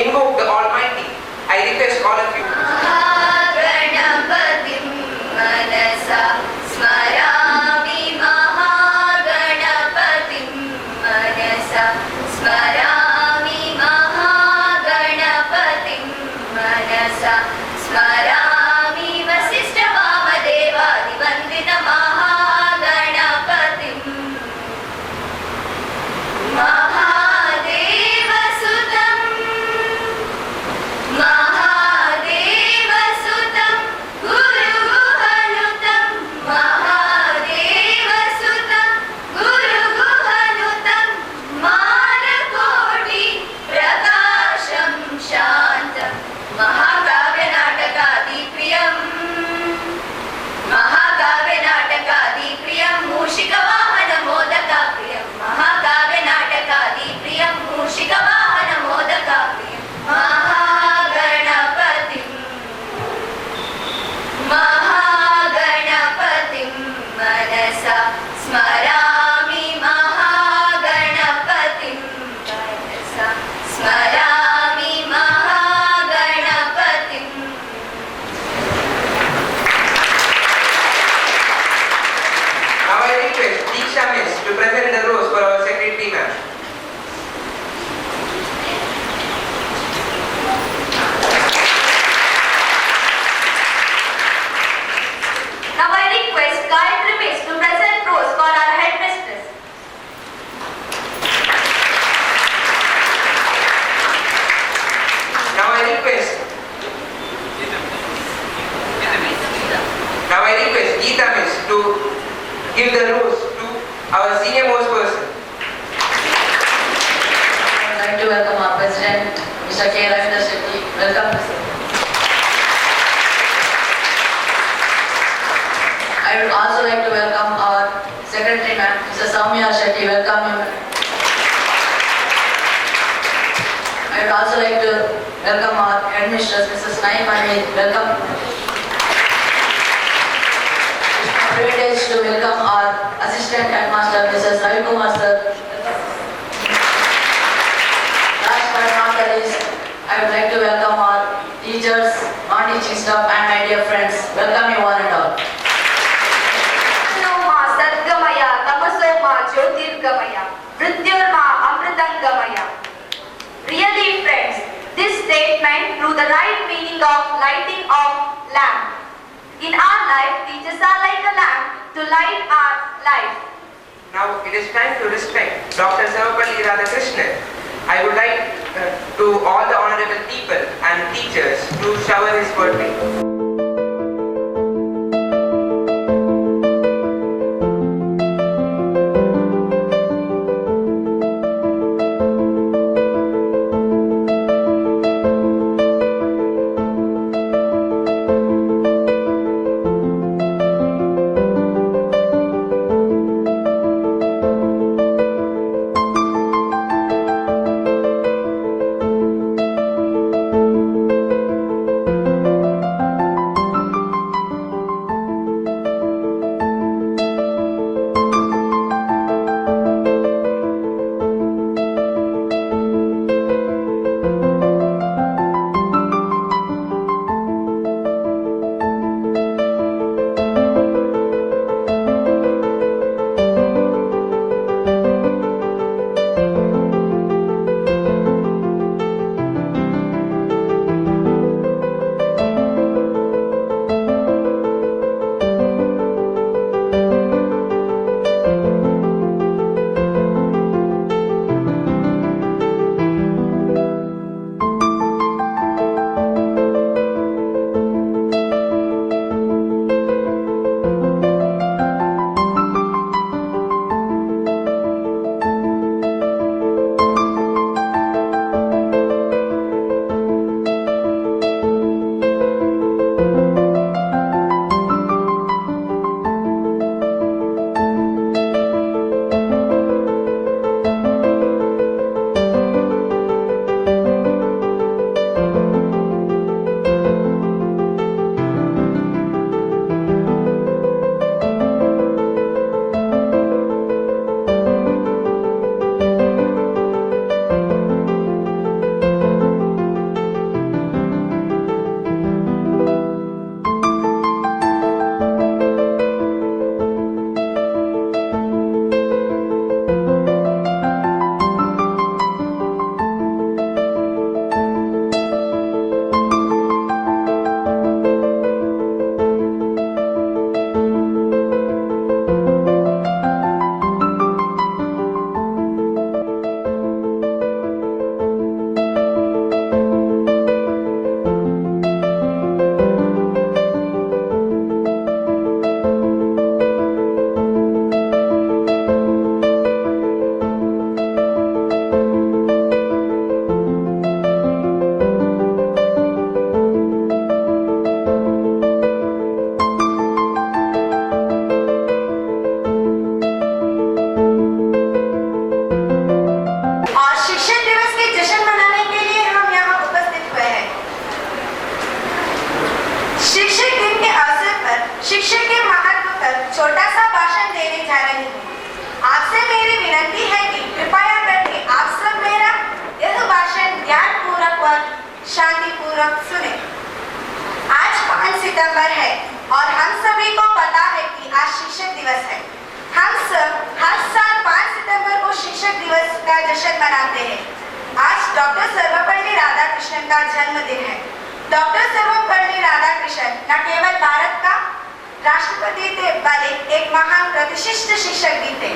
invoke the Almighty. I request all of you. महागणपतिं मनसा स्मरामि, महागणपतिं मनसा स्मरामि, महागणपतिं मनसा स्मरामि, वसिष्ठवामदेवादिवन्दित महागणपतिम्, महादेवसुतम्, महादेवसुतं गुरुगुहनुतं, महादेवसुतं गुरुगुहनुतं, मानकोटि प्रकाशं शान्तं, महाकाव्यनाटकादिप्रियम्, महाकाव्यनाटकादिप्रियं, मूषिकवाहनमोदकाप्रियं, महाकाव्यनाटकादिप्रियं, मूषिकवाहनमोदकाप्रियं, महागणपतिं, महागणपतिं मनसा स्मरामि, महागणपतिं मनसा स्मरामि, महागणपतिम्। Now I request Deeksha Miss to present the rose for our secretary ma'am. Now I request Gayatri Miss to present rose for our headmistress. Now I request Now I request Geeta Miss to give the rose to our senior most person. I would like to welcome our President, Mr. K. Ravindra Shetty. Welcome, sir. I would also like to welcome our Secretary Ma'am, Mr. Soumya Shetty. Welcome you, ma'am. I would also like to welcome our Headmistress, Mrs. Naim Hamid. Welcome. It's my privilege to welcome our Assistant Headmaster, Mrs. Ravi Kumar sir. Last but not the least, I would like to welcome our teachers, non-teaching staff and my dear friends. Welcome you one and all. मा सद्गमय, तमसो मा ज्योतिर्गमय, मृत्योर्मा अमृतंगमय. Really, friends, this statement prove the right meaning of lighting of lamp. In our life, teachers are like a lamp to light our life. Now it is time to respect Dr. Sarvepalli Radhakrishnan. I would like to all the honorable people and teachers to shower his word. सितंबर है और हम सभी को पता है कि आज शिक्षक दिवस है। हम सब हर साल 5 सितंबर को शिक्षक दिवस का जश्न मनाते हैं। आज डॉक्टर सर्वपल्ली राधाकृष्णन का जन्मदिन है। डॉक्टर सर्वपल्ली राधाकृष्णन न केवल भारत का राष्ट्रपति थे बल्कि एक महान प्रतिष्ठित शिक्षक भी थे।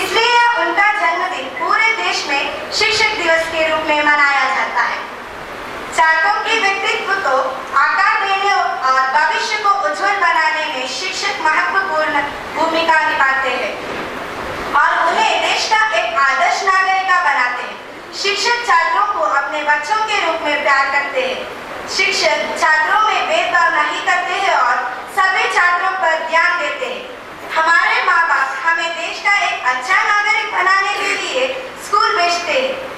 इसलिए उनका जन्मदिन पूरे देश में शिक्षक दिवस के रूप में मनाया जाता है। छात्रों के व्यक्तित्व को आकार देने और भविष्य को उज्जवल बनाने में शिक्षक महत्वपूर्ण भूमिका निभाते हैं और उन्हें देश का एक आदर्श नागरिक बनाते हैं। शिक्षक छात्रों को अपने बच्चों के रूप में प्यार करते हैं। शिक्षक छात्रों में भेदभाव नहीं करते हैं और सभी छात्रों पर ध्यान देते हैं। हमारे माँ बाप हमें देश का एक अच्छा नागरिक बनाने के लिए स्कूल भेजते हैं।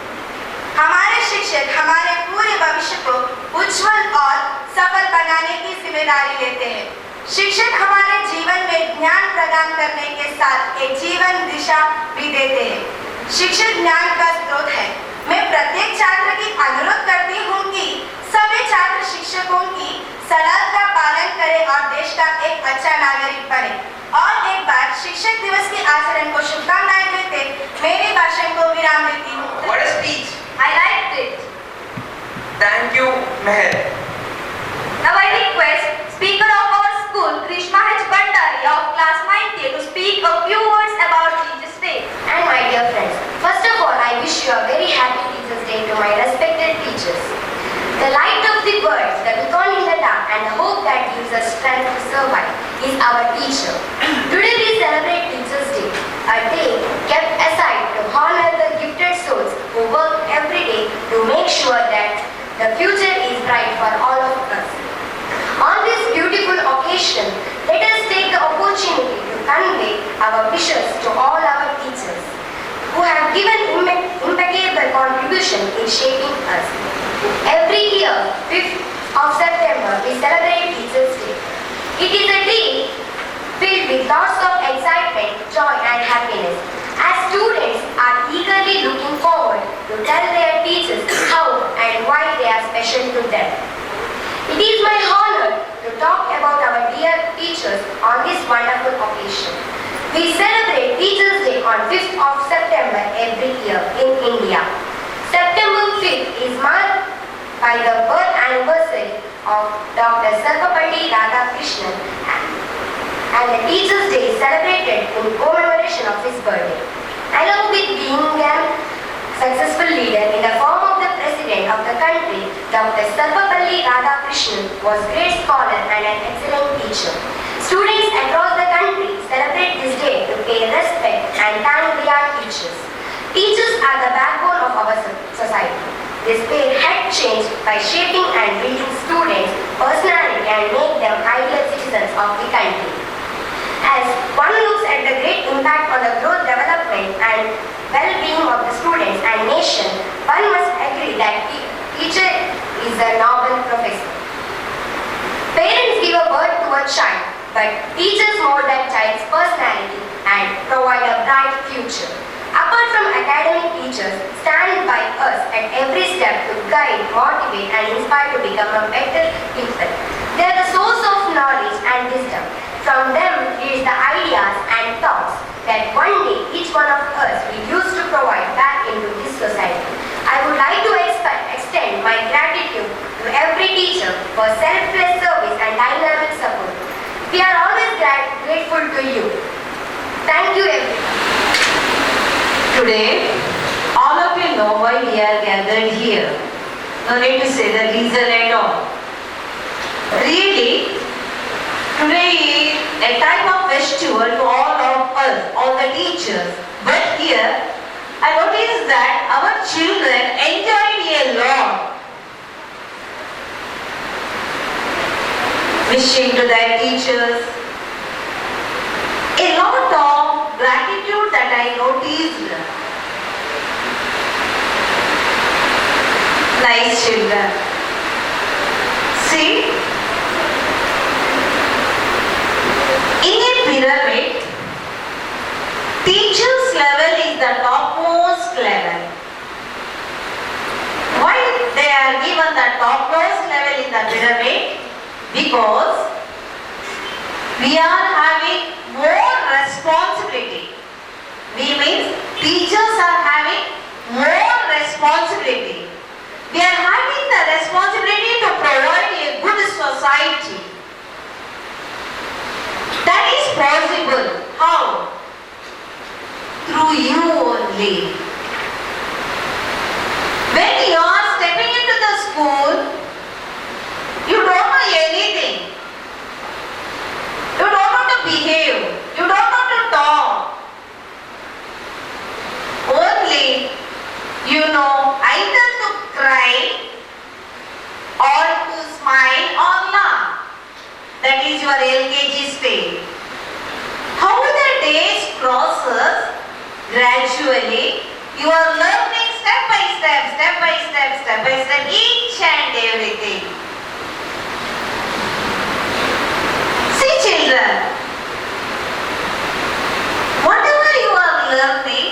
हमारे शिक्षक हमारे पूरे भविष्य को उज्जवल और सफल बनाने की जिम्मेदारी लेते हैं। शिक्षक हमारे जीवन में ज्ञान प्रदान करने के साथ एक जीवन दिशा भी देते हैं। शिक्षक ज्ञान का स्रोत है। मैं प्रत्येक छात्र की अनुरोध करती हूँ कि सभी छात्र शिक्षकों की सलाह का पालन करें और देश का एक अच्छा नागरिक बने। और एक बार शिक्षक दिवस के आचरण को शुभकामनाएं देते मेरे भाषण को विराम देती हूँ। What a speech! I liked it. Thank you, Meher. Now I request speaker of our school, Krishma H. Bhandari of class 9K, to speak a few words about Teachers' Day. And my dear friends, first of all, I wish you a very happy Teachers' Day to my respected teachers. The light of the world, the beacon in the dark, and the hope that gives us strength to survive is our teacher. Today we celebrate Teachers' Day, a day kept aside to honor the gifted souls who work every day to make sure that the future is bright for all of us. On this beautiful occasion, let us take the opportunity to convey our wishes to all our teachers who have given impeccable contribution in shaping us. Every year, 5th of September, we celebrate Teachers' Day. It is a day filled with lots of excitement, joy and happiness, as students are eagerly looking forward to tell their teachers how and why they are special to them. It is my honor to talk about our dear teachers on this wonderful occasion. We celebrate Teachers' Day on 5th of September every year in India. September 5th is marked by the birth anniversary of Dr. Sarvepalli Radhakrishnan, and the Teachers' Day is celebrated in commemoration of his birthday. Along with being a successful leader in the form of the president of the country, Dr. Sarvepalli Radhakrishnan was a great scholar and an excellent teacher. Students across the country celebrate this day to pay respect and thank their teachers. Teachers are the backbone of our society. They spearhead change by shaping and building students' personality and make them ideal citizens of the country. As one looks at the great impact on the growth, development and well-being of the students and nation, one must agree that teacher is a noble professor. Parents give a birth to a child, but teachers mold that child's personality and provide a bright future. Apart from academic, teachers stand by us at every step to guide, motivate and inspire to become a better people. They are the source of knowledge and wisdom. From them is the ideas and thoughts that one day each one of us will use to provide back into this society. I would like to extend my gratitude to every teacher for selfless service and dynamic support. We are always grateful to you. Thank you, everyone. Today, all of you know why we are gathered here. No need to say the reason at all. Really, today is a type of festival to all of us, all the teachers. But here, I noticed that our children enjoyed a lot. Wishing to their teachers. A lot of gratitude that I noticed. Nice children. See, in a pyramid, teacher's level is the topmost level. Why they are given the topmost level in the pyramid? Because We are having more responsibility. We means teachers are having more responsibility. We are having the responsibility to provide a good society. That is possible. How? Through you only. When you are stepping into the school, you don't know anything. You don't know to behave. You don't know to talk. Only you know either to cry or to smile or laugh. That is your LKG stage. How the days crosses, gradually you are learning step by step, step by step, step by step, each and everything. See children, whatever you are learning,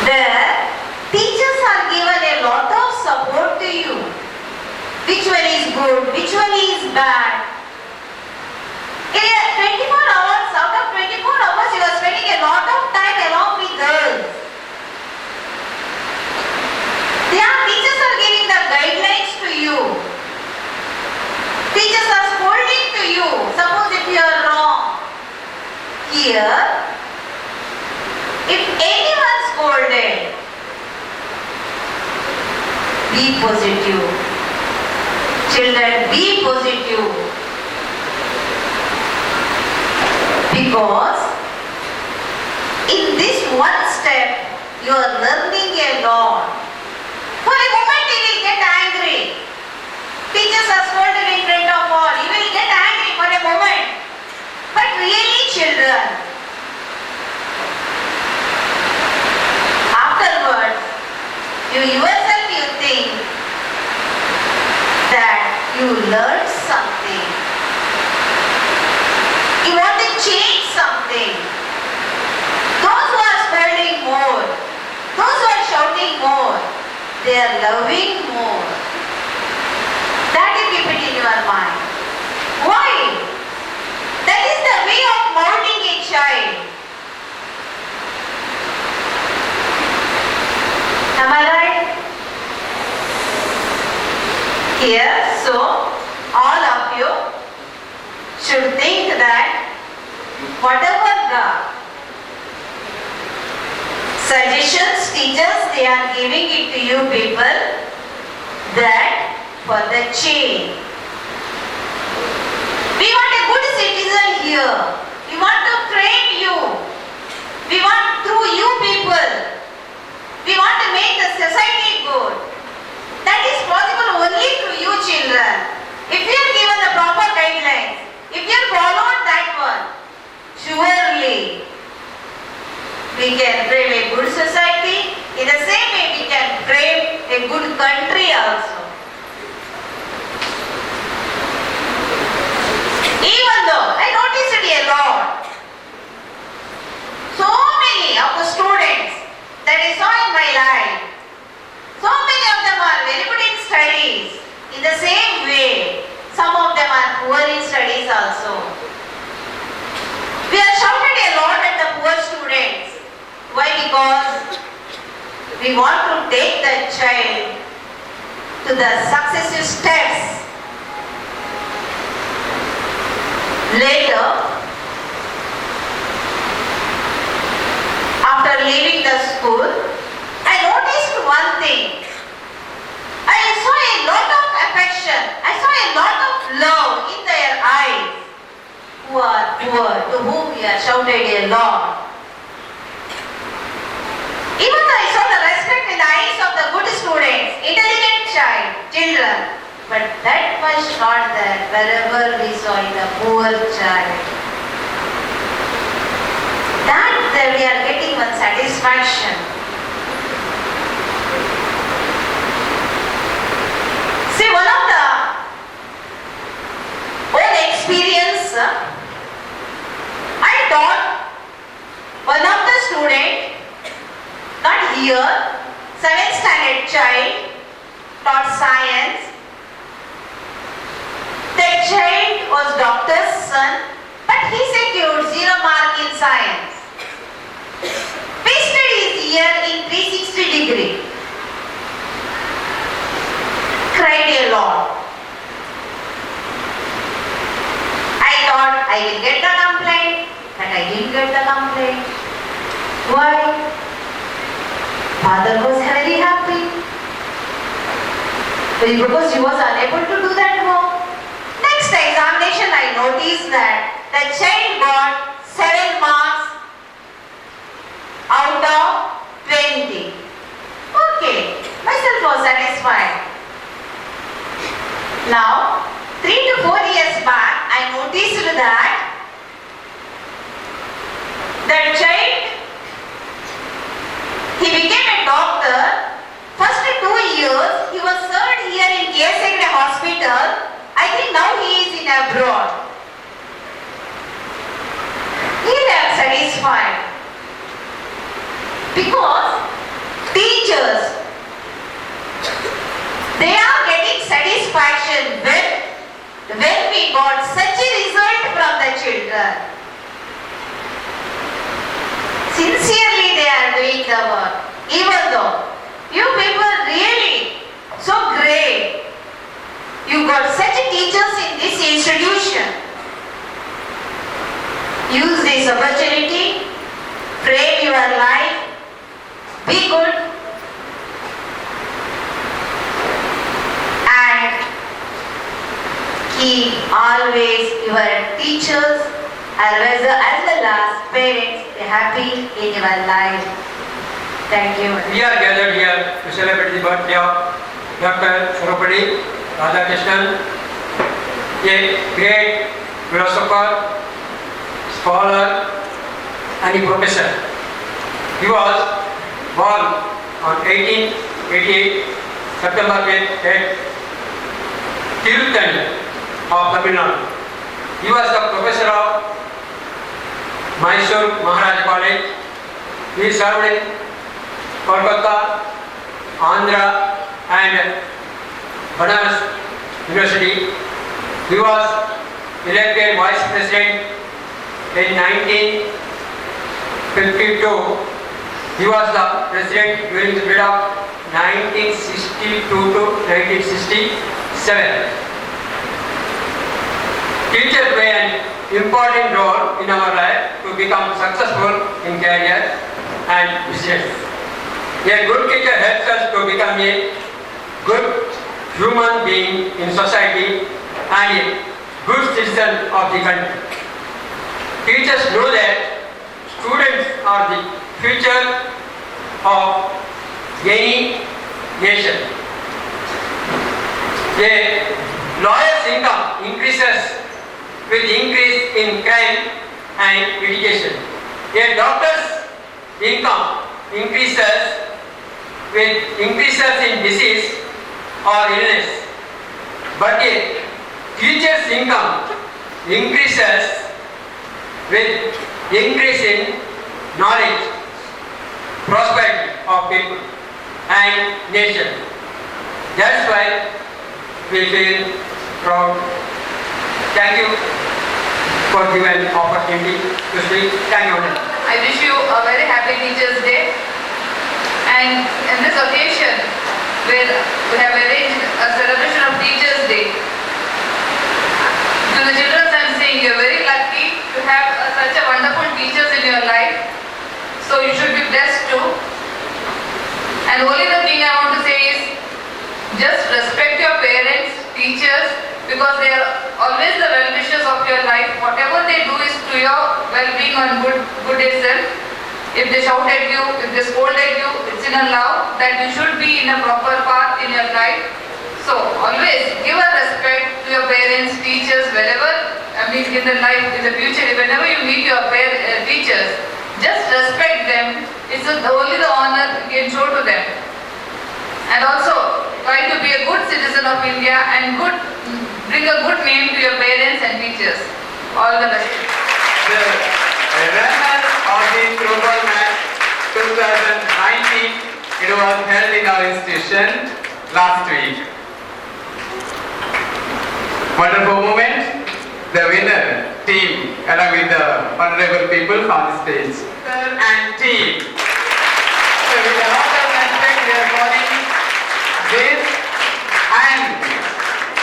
the teachers are given a lot of support to you. Which one is good, which one is bad. In 24 hours, out of 24 hours, you are spending a lot of time along with girls. Their teachers are giving the guidelines to you. Teachers are scolding to you. Suppose if you are wrong. Here, if anyone scolded, be positive. Children, be positive. Because in this one step, you are learning a lot. For a moment, you will get angry. Teachers are scolded in front of all. You will get angry for a moment. But really, children, afterwards, you yourself you think that you learned something. You want to change something. Those who are scolding more, those who are shouting more, they are loving more. That you keep it in your mind. Why? That is the way of molding a child. Am I right? Here, so all of you should think that whatever the suggestions teachers they are giving it to you people, that for the change. We want a good citizen here. We want to train you. We want through you people. We want to make the society good. That is possible only through you children. If you are given the proper guidelines, if you are followed that one, surely we can frame a good society. In the same way, we can frame a good country also. Even though I noticed it a lot, so many of the students that I saw in my life, so many of them are very good in studies. In the same way, some of them are poor in studies also. We are shouted a lot at the poor students. Why? Because we want to take the child to the successive steps. Later, after leaving the school, I noticed one thing. I saw a lot of affection. I saw a lot of love in their eyes, who are poor, to whom we are shouted a lot. Even though I saw the respect in the eyes of the good students, intelligent children, but that was not there wherever we saw in the poor child. That there we are getting one satisfaction. See, one of the own experience, I taught one of the student, not here, 7th standard child, taught science. That child was doctor's son, but he secured 0 mark in science. Wasted his year in 360 degree. Cried a lot. I thought I will get the complaint, but I didn't get the complaint. Why? Father was very happy. Well, because he was unable to do that work. Next examination, I noticed that the child got 7 marks out of 20. Okay, myself was satisfied. Now, 3 to 4 years back, I noticed that that child, he became a doctor. First 2 years, he was served here in K.S. Hospital. I think now he is in abroad. Really, I am satisfied. Because teachers, they are getting satisfaction when we got such a result from the children. Sincerely they are doing the work. Even though you people really so great. You got such teachers in this institution. Use this opportunity, frame your life, be good, and keep always your teachers as well as parents happy in your life. Thank you. We are gathered here to celebrate the birthday of Dr. Sarvepalli Radhakrishnan, a great philosopher, scholar, and a professor. He was born on 1888 September 5th at Tiruttani of Tamil Nadu. He was the professor of Mysore Maharaja College. He served in Kolkata, Andhra and Banaras University. He was elected Vice President in 1952. He was the President during the period of 1962 to 1967. Teachers play an important role in our life to become successful in career and business. A good teacher helps us to become a good human being in society and a good citizen of the country. Teachers know that students are the future of any nation. A lawyer's income increases with increase in crime and litigation. A doctor's income increases with increases in disease or illness. But a teacher's income increases with increase in knowledge, prosperity of people and nation. That's why we feel proud. Thank you for giving opportunity to speak. Thank you. I wish you a very happy Teachers' Day. And in this occasion, where we have arranged a celebration of Teachers' Day, to the children I am saying you are very lucky to have such a wonderful teachers in your life. So you should be blessed too. And only the thing I want to say is, just respect your parents, teachers, because they are always the well-wishers of your life. Whatever they do is to your well-being and good itself. If they shout at you, if they scold at you, it's in a love that you should be in a proper path in your life. So always give a respect to your parents, teachers, wherever, I mean, in the life, in the future, whenever you meet your teachers, just respect them. It's only the honor you can show to them. And also, try to be a good citizen of India and bring a good name to your parents and teachers. All the best. The runner of the Throwball Match 2019, it was held in our institution last week. Wonderful moment. The winner team along with the honorable people on the stage. And team. So with a lot of respect we are calling this, and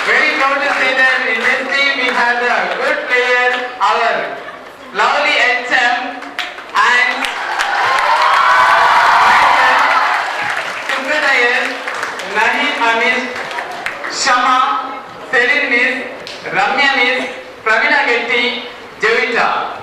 very proud to say that in this team we have the good player, our lovely HM and myself, Subrata S, Nahin Amish, Shama, Selin Miss, Ramya Miss, Pravina Getti, Jovita.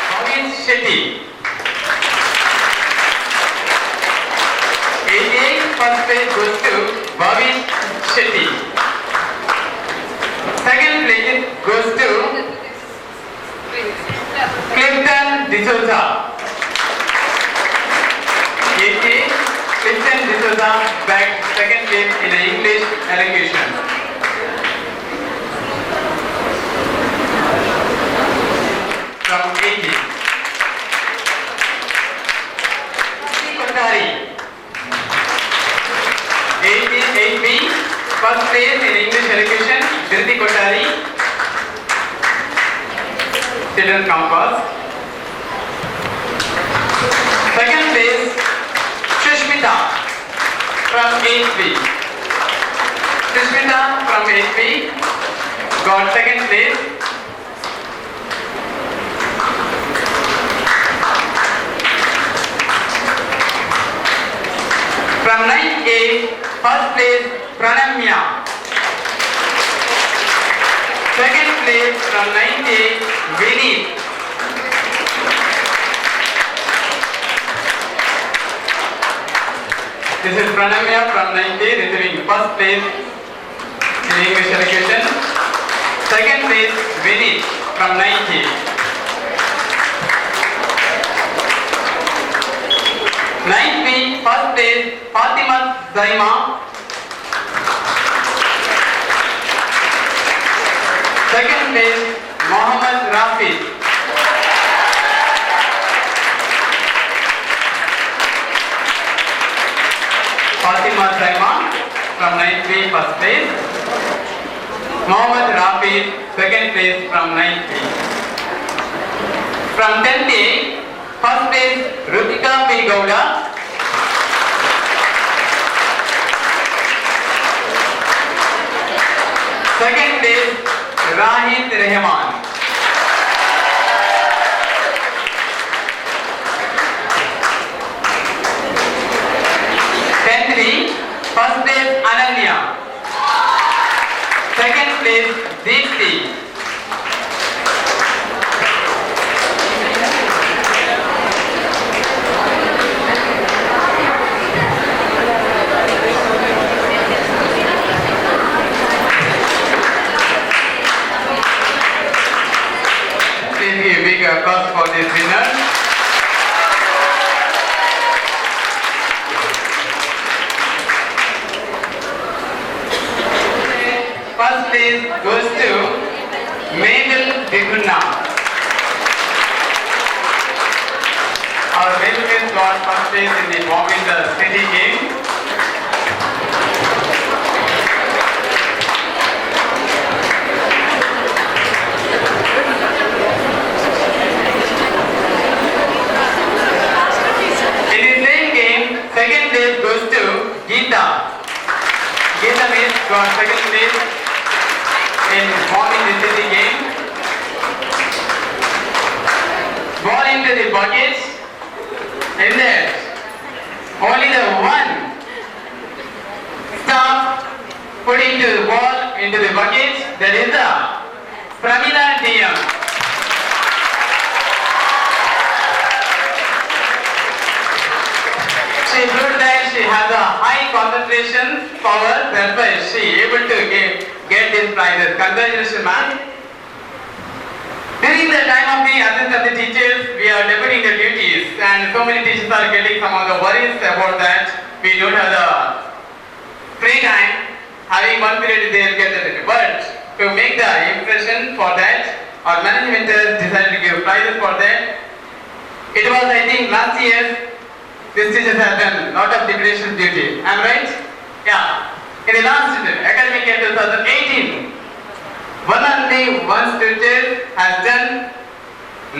Bhavin Shetty. 88 first place goes to Bhavin Shetty. Second place goes to Clifton D'Souza. 88 Clifton D'Souza bagged second place in the English elocution. From 80. Kothari. 88B, first place in English elocution, Dhriti Kothari. Children come first. Second place, Shushmita from 8B. Shushmita from 8B got second place. From 9A, first place, Pranamya. Second place from 9A, Vinit. This is Pranamya from 9A receiving first place in English elocution. Second place, Vinit from 9A. 9B, first place, Fatima Zaima. Second place, Mohammad Rafi. Fatima Zaima from 9B, first place. Mohammad Rafi, second place from 9B. From 10A, first place, Rutika P. Gowda. Second place, Rahid Rehman. 10-3, first place, Ananya. Second place, Deepti. Please give a big applause for this winner. First place goes to Mabel Biguna. Our Mabel has got first place in the Bomb in the City game. In the same game, second place goes to Geeta. Geeta Miss got second place in Bomb in the City game. Ball into the bucket. In there, only the one staff putting the ball into the bucket, that is the Pramila DM. She proved that she has a high concentration power, that's why she able to get this prizes. Congratulations, ma'am. During the time of the absence of the teachers, we are debating the duties, and so many teachers are getting some of the worries about that. We don't have the free time. Having one period, they will get the duty. But to make the impression for that, Our management has decided to give prizes for that. It was, I think, last year, this teachers have done lot of deputation duty. Am I right? Yeah. In the last academic year 2018, one only one teacher has done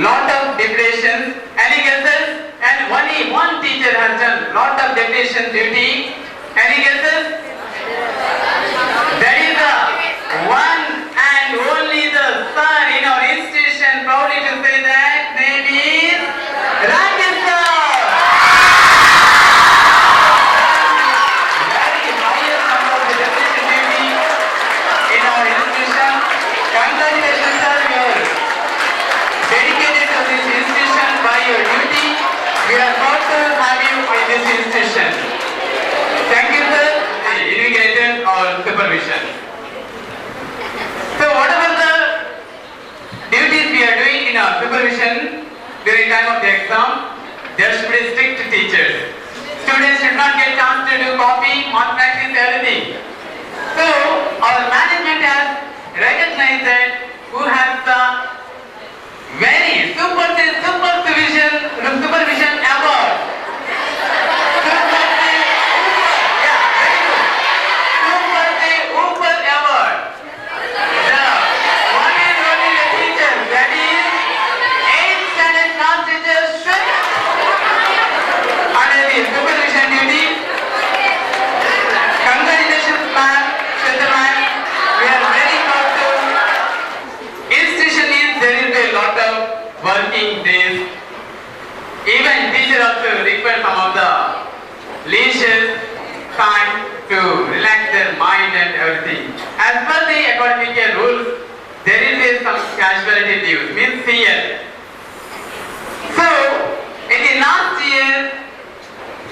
lot of deputations. Any guesses? And only one teacher has done lot of deputation duty. Any guesses? That is the one and only the sir in our institution, proudly to say that name is Rakesh sir. Very highest number of the deputation duty in our institution. Congratulations, sir, you are dedicated to this institution by your duty. We are proud to have you in this institution. Thank you, sir. The invigilator or supervision. So whatever the duties we are doing in our supervision during time of the exam, there should be strict teachers. Students should not get chance to do copy, malpractice, everything. So our management has recognized that who has the very super supervision award. Super se ऊपर, yeah, very good. Super se ऊपर award. The one and only the teacher, that is 8th standard class teacher should under the supervision duty. Congratulations, ma'am, Shweta ma'am. We are very proud to. Institution means there is a lot of working days. Even teacher also require some of the leisure time to relax their mind and everything. As per the academic year rules, there is a some casualty leave, means CL. So, in the last year,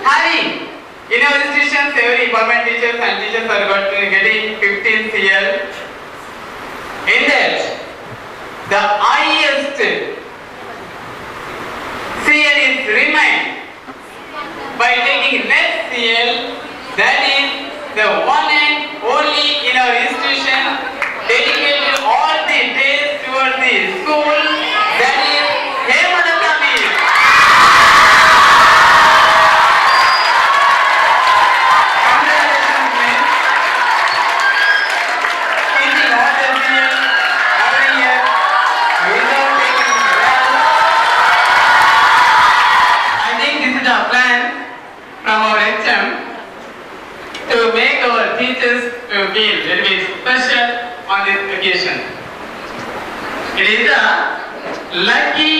having in our institutions, every government teachers and teachers are getting 15 CL. In that, the highest CL is remained by taking less CL, that is the one and only in our institution dedicated all the days towards the school, that is Hemalata Miss. Congratulations, miss. Teaching all the CL every year without taking rest. I think this is a plan from our HM to make our teachers to feel very very special on this occasion. It is a lucky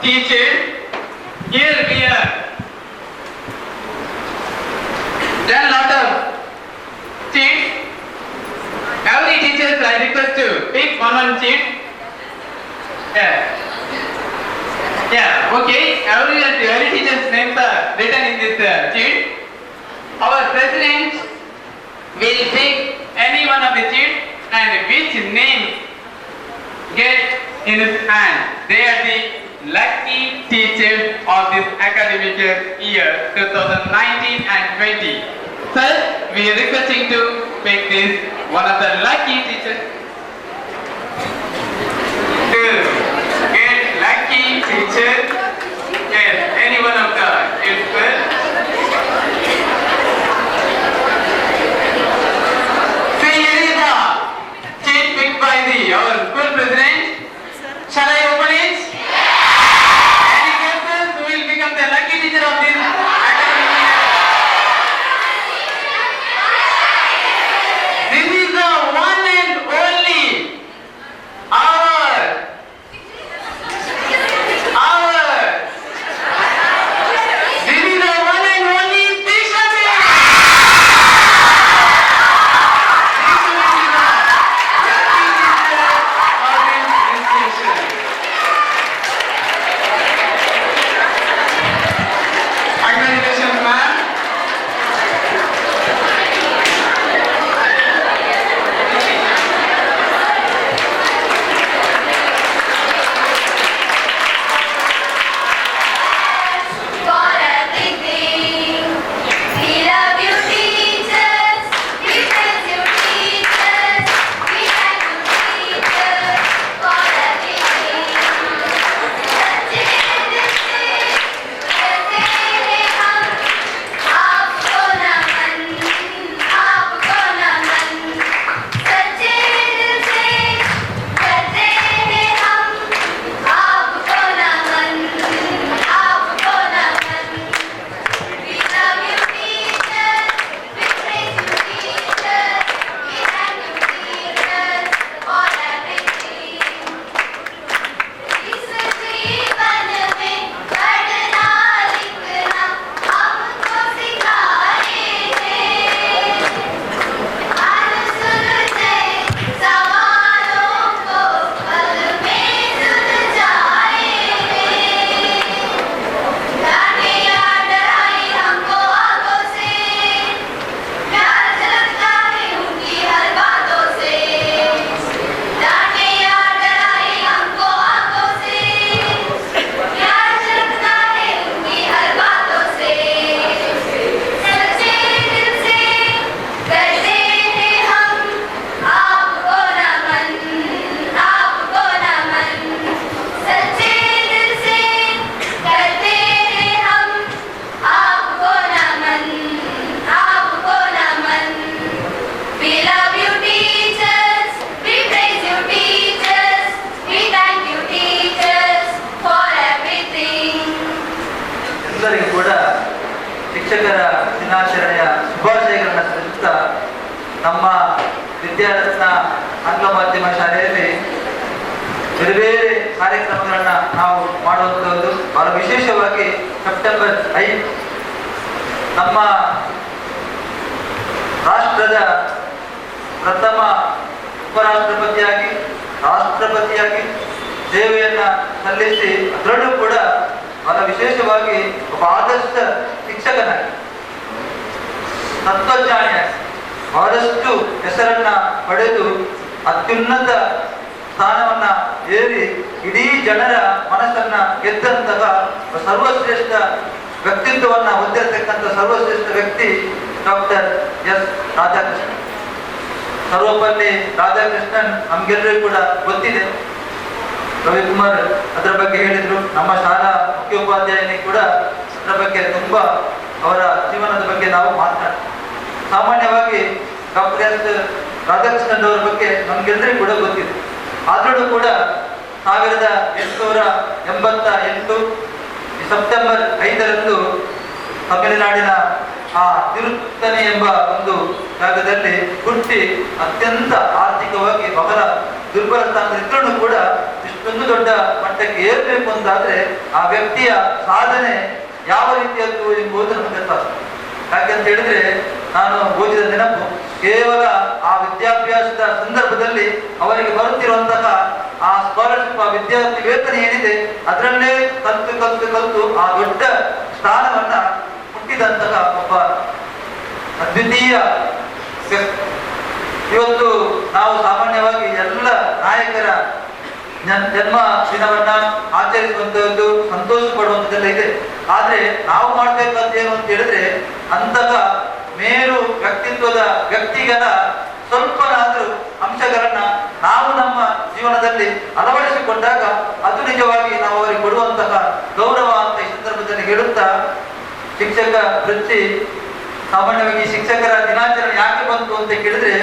teacher. Here we are done lot of chits. Every teacher I request to pick one one chit. Yeah. Yeah, okay. Every teacher's names are written in this sheet. Our president will pick any one of the sheets and which name get in his hand. They are the lucky teachers of this academic year 2019 and 20. Sir, we are requesting to pick this one of the lucky teachers to get lucky teacher. Yes, any one of the kids, sir. See, here is the chit picked by the our school president. Shall I open it? Any guesses who will become the lucky teacher of this academic year? This is the one and only our ಶಿಕ್ಷಕರ ದಿನಾಚರಣೆಯ ಶುಭಾಶಯಗಳನ್ನು ಸಲ್ಲಿಸುತ್ತಾ ನಮ್ಮ ವಿದ್ಯಾರತ್ನ ಆಂಗ್ಲ ಮಾಧ್ಯಮ ಶಾಲೆಯಲ್ಲಿ ಬೇರೆ ಬೇರೆ ಕಾರ್ಯಕ್ರಮಗಳನ್ನು ನಾವು ಮಾಡುವಂಥದ್ದು. ಬಹಳ ವಿಶೇಷವಾಗಿ ಸೆಪ್ಟೆಂಬರ್ 5 ನಮ್ಮ ರಾಷ್ಟ್ರದ ಪ್ರಥಮ ಉಪರಾಷ್ಟ್ರಪತಿಯಾಗಿ ರಾಷ್ಟ್ರಪತಿಯಾಗಿ ಸೇವೆಯನ್ನು ಸಲ್ಲಿಸಿ ಅದರಲ್ಲೂ ಕೂಡ ಬಹಳ ವಿಶೇಷವಾಗಿ ಒಬ್ಬ ಆದರ್ಶ ಶಿಕ್ಷಕನಾಗಿ ತತ್ವಜ್ಞಾನಿಯಾಗಿ ಬಹಳಷ್ಟು ಹೆಸರನ್ನ ಪಡೆದು ಅತ್ಯುನ್ನತ ಸ್ಥಾನವನ್ನ ಏರಿ ಇಡೀ ಜನರ ಮನಸ್ಸನ್ನ ಗೆದ್ದಂತಹ ಸರ್ವಶ್ರೇಷ್ಠ ವ್ಯಕ್ತಿತ್ವವನ್ನ ಹೊಂದಿರತಕ್ಕಂಥ ಸರ್ವಶ್ರೇಷ್ಠ ವ್ಯಕ್ತಿ ಡಾಕ್ಟರ್ ಎಸ್ ರಾಧಾಕೃಷ್ಣನ್. ಸರ್ವಪಲ್ಲಿ ರಾಧಾಕೃಷ್ಣನ್ ನಮ್ಗೆಲ್ಲರಿಗೂ ಕೂಡ ಗೊತ್ತಿದೆ. ರವಿಕುಮಾರ್ ಅದರ ಬಗ್ಗೆ ಹೇಳಿದ್ರು. ನಮ್ಮ ಶಾಲಾ ಮುಖ್ಯೋಪಾಧ್ಯಾಯನಿ ಕೂಡ ಅದರ ಬಗ್ಗೆ ತುಂಬಾ ಅವರ ಜೀವನದ ಬಗ್ಗೆ ನಾವು ಮಾತನಾಡ್ತೀವಿ. ಸಾಮಾನ್ಯವಾಗಿ ಡಾಕ್ಟರ್ ಎಸ್ ರಾಧಾಕೃಷ್ಣನ್ ಅವರ ಬಗ್ಗೆ ನಮ್ಗೆಲ್ಲರಿಗೂ ಕೂಡ ಗೊತ್ತಿದೆ. ಆದ್ರೂ ಕೂಡ 1888 ಸೆಪ್ಟೆಂಬರ್ 5ರಂದು ತಮಿಳುನಾಡಿನ ಆ ತಿರುತ್ತನಿ ಎಂಬ ಒಂದು ಜಾಗದಲ್ಲಿ ಹುಟ್ಟಿ ಅತ್ಯಂತ ಆರ್ಥಿಕವಾಗಿ ಬಹಳ ದುರ್ಬಲ ಸ್ಥಾನದಲ್ಲಿದ್ರೂ ಕೂಡ ಇಷ್ಟೊಂದು ದೊಡ್ಡ ಮಟ್ಟಕ್ಕೆ ಏರಬೇಕು ಅಂತಾದ್ರೆ ಆ ವ್ಯಕ್ತಿಯ ಸಾಧನೆ ಯಾವ ರೀತಿಯದ್ದು ಎಂಬುದು ನಮಗೆ ಗೊತ್ತಾಗ್ತದೆ. ಯಾಕೆಂತ ಹೇಳಿದ್ರೆ ನಾನು ಓದಿದ ನೆನಪು, ಕೇವಲ ಆ ವಿದ್ಯಾಭ್ಯಾಸದ ಸಂದರ್ಭದಲ್ಲಿ ಅವರಿಗೆ ಬರುತ್ತಿರುವಂತಹ ಆ ಸ್ಕಾಲರ್ಶಿಪ್, ಆ ವಿದ್ಯಾರ್ಥಿ ವೇತನ ಏನಿದೆ ಅದರಲ್ಲೇ ಕಲ್ತು ಕಲ್ತು ಕಲ್ತು ಆ ದೊಡ್ಡ ಸ್ಥಾನವನ್ನ ಮುಟ್ಟಿದಂತಹ ಒಬ್ಬ ಅದ್ವಿತೀಯ ವ್ಯಕ್ತಿ. ಇವತ್ತು ನಾವು ಸಾಮಾನ್ಯವಾಗಿ ಎಲ್ಲ ನಾಯಕರ ಜನ್ಮ ದಿನವನ್ನ ಆಚರಿಸುವಂತಹದ್ದು, ಸಂತೋಷ ಪಡುವಂಥದ್ದೆಲ್ಲ ಇದೆ. ಆದ್ರೆ ನಾವು ಮಾಡ್ಬೇಕಾದ ಏನು ಅಂತ ಹೇಳಿದ್ರೆ, ಅಂತಹ ಮೇರು ವ್ಯಕ್ತಿತ್ವದ ವ್ಯಕ್ತಿಗಳ ಸ್ವಲ್ಪನಾದ್ರೂ ಅಂಶಗಳನ್ನ ನಾವು ನಮ್ಮ ಜೀವನದಲ್ಲಿ ಅಳವಡಿಸಿಕೊಂಡಾಗ ಅದು ನಿಜವಾಗಿ ನಾವು ಅವರಿಗೆ ಕೊಡುವಂತಹ ಗೌರವ ಅಂತ ಈ ಸಂದರ್ಭದಲ್ಲಿ ಹೇಳುತ್ತಾ, ಶಿಕ್ಷಕ ವೃತ್ತಿ ಸಾಮಾನ್ಯವಾಗಿ ಶಿಕ್ಷಕರ ದಿನಾಚರಣೆ ಯಾಕೆ ಬಂತು ಅಂತ ಕೇಳಿದ್ರೆ,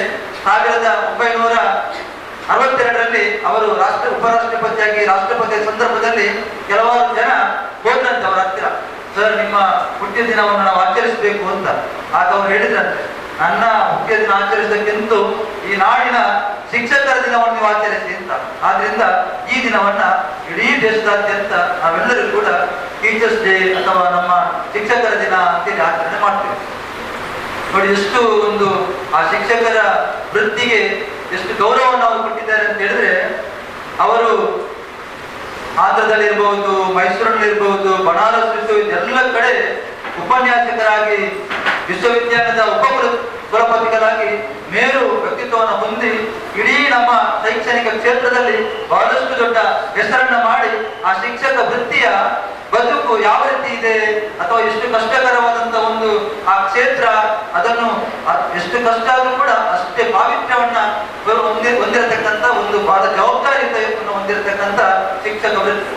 1962ರಲ್ಲಿ ಅವರು ಉಪರಾಷ್ಟ್ರಪತಿಯಾಗಿ ರಾಷ್ಟ್ರಪತಿಯ ಸಂದರ್ಭದಲ್ಲಿ ಕೆಲವಾರು ಜನ ಹೋದ್ರಂತೆ ಅವರ ಹತ್ತಿರ, ಸರ್ ನಿಮ್ಮ ಹುಟ್ಟಿದ ದಿನವನ್ನು ನಾವು ಆಚರಿಸಬೇಕು ಅಂತ. ಆಗ ಅವ್ರು ಹೇಳಿದ್ರಂತೆ, ನನ್ನ ಹುಟ್ಟಿದ ದಿನ ಆಚರಿಸೋದಕ್ಕಿಂತ ಈ ನಾಡಿನ ಶಿಕ್ಷಕರ ದಿನವನ್ನು ನೀವು ಆಚರಿಸಿ ಅಂತ. ಆದ್ರಿಂದ ಈ ದಿನವನ್ನ ಇಡೀ ದೇಶದಾದ್ಯಂತ ನಾವೆಲ್ಲರೂ ಕೂಡ ಟೀಚರ್ಸ್ ಡೇ ಅಥವಾ ನಮ್ಮ ಶಿಕ್ಷಕರ ದಿನ ಅಂತೇಳಿ ಆಚರಣೆ ಮಾಡ್ತೀವಿ. ನೋಡಿ, ಎಷ್ಟು ಒಂದು ಆ ಶಿಕ್ಷಕರ ವೃತ್ತಿಗೆ ಎಷ್ಟು ಗೌರವವನ್ನು ಅವರು ಕೊಟ್ಟಿದ್ದಾರೆ ಅಂತ ಹೇಳಿದ್ರೆ, ಅವರು ಆಂಧ್ರದಲ್ಲಿರ್ಬಹುದು, ಮೈಸೂರಿನಲ್ಲಿರ್ಬಹುದು, ಬನಾರಸ್ ವಿಶ್ವವಿದ್ಯಾಲಯ ಎಲ್ಲ ಕಡೆ ಉಪನ್ಯಾಸಕರಾಗಿ, ವಿಶ್ವವಿದ್ಯಾಲಯದ ಉಪಕುಲಪತಿಗಳಾಗಿ ಮೇರು ವ್ಯಕ್ತಿತ್ವವನ್ನು ಹೊಂದಿ ಇಡೀ ನಮ್ಮ ಶೈಕ್ಷಣಿಕ ಕ್ಷೇತ್ರದಲ್ಲಿ ಬಹಳಷ್ಟು ದೊಡ್ಡ ಹೆಸರನ್ನ ಮಾಡಿ ಆ ಶಿಕ್ಷಕ ವೃತ್ತಿಯ ಬದುಕು ಯಾವ ರೀತಿ ಇದೆ ಅಥವಾ ಎಷ್ಟು ಕಷ್ಟಕರವಾದಂತಹ ಒಂದು ಆ ಕ್ಷೇತ್ರ, ಅದನ್ನು ಎಷ್ಟು ಕಷ್ಟ ಆದ್ರೂ ಕೂಡ ಅಷ್ಟೇ ಪಾವಿತ್ರ್ಯವನ್ನ ಹೊಂದಿರತಕ್ಕಂಥ ಒಂದು ಬಹಳ ಜವಾಬ್ದಾರಿಯನ್ನು ಹೊಂದಿರತಕ್ಕಂಥ ಶಿಕ್ಷಕ ವೃತ್ತಿ.